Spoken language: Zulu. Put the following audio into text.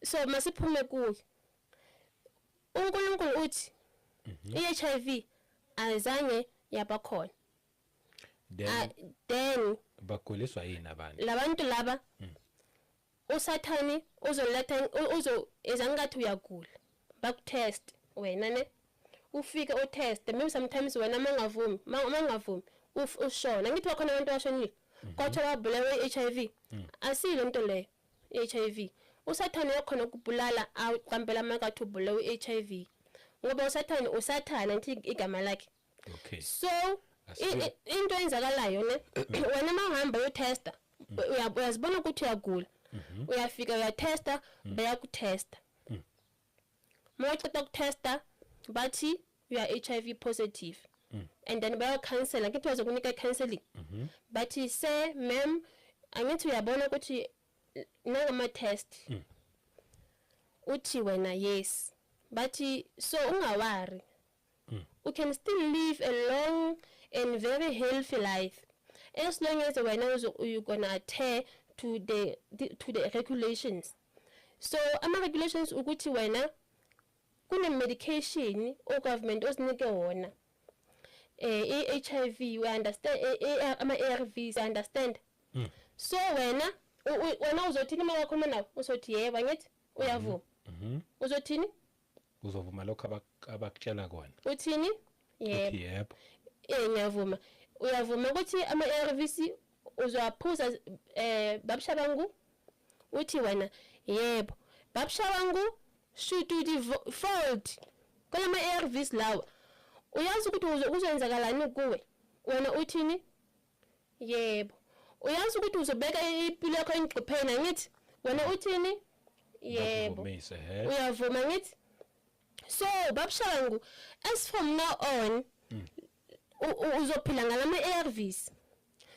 So masiphume kuyo. UNkulunkulu uthi iHIV azange yabakhona. Then Then baguliswa yini abantu? Labantu laba, usathani uzoletha uzo ezangathi uyagula, bakutest wena ne, ufike utest. Maybe sometimes wena mangavumi, mangavumi ushona. Ngithi bakhona abantu abashonile kodwa babulewe i-HIV. Asile into leyo i-HIV. Usathane uyakhona ukubulala, aqambela makathi ubulewe i-HIV, ngoba usathane, usathana ngithi igama lakhe. So into eyenzakalayo ne, wena mawuhamba uyotesta, uyazibona ukuthi uyagula, uyafika uyatesta, bayakutesta. Mawuqeda ukutesta bathi you are HIV positive and then bayocounsela. Ngithi bazokunika counseling, bathi, "Sir, ma'am, angithi uyabona ukuthi nangama test?" Uthi wena, "Yes." Bathi, "So ungaworry, you can still live a long and very healthy life as long as wena you gonna adhere to the regulations." So ama regulations ukuthi wena kune medication o government osinike wona, i-HIV, we understand, ama ARVs, understand? So wena wena uzothini uma wakhuluma nawo? Uzothi yebo, angithi uyavuma? Uzothini? Uzovuma lokho abakutshela kona. Uthini? Yebo. Uthi yebo. Ngiyavuma. Uyavuma ukuthi ama ARVs uzowaphuza, Baba Shabangu? Uthi wena yebo. Baba Shabangu, should you default kulama ARVs lawa, uyazi ukuthi kuzoyenzakalani kuwe? Wena uthini? Yebo. Uyazi ukuthi uzobeka impilo yakho engcupheni, angithi? Wena uthini? Yebo. Bakuvumise, he. Uyavuma, ngithi? So Baba Shabangu, as from now on uzophila ngalama ARVs.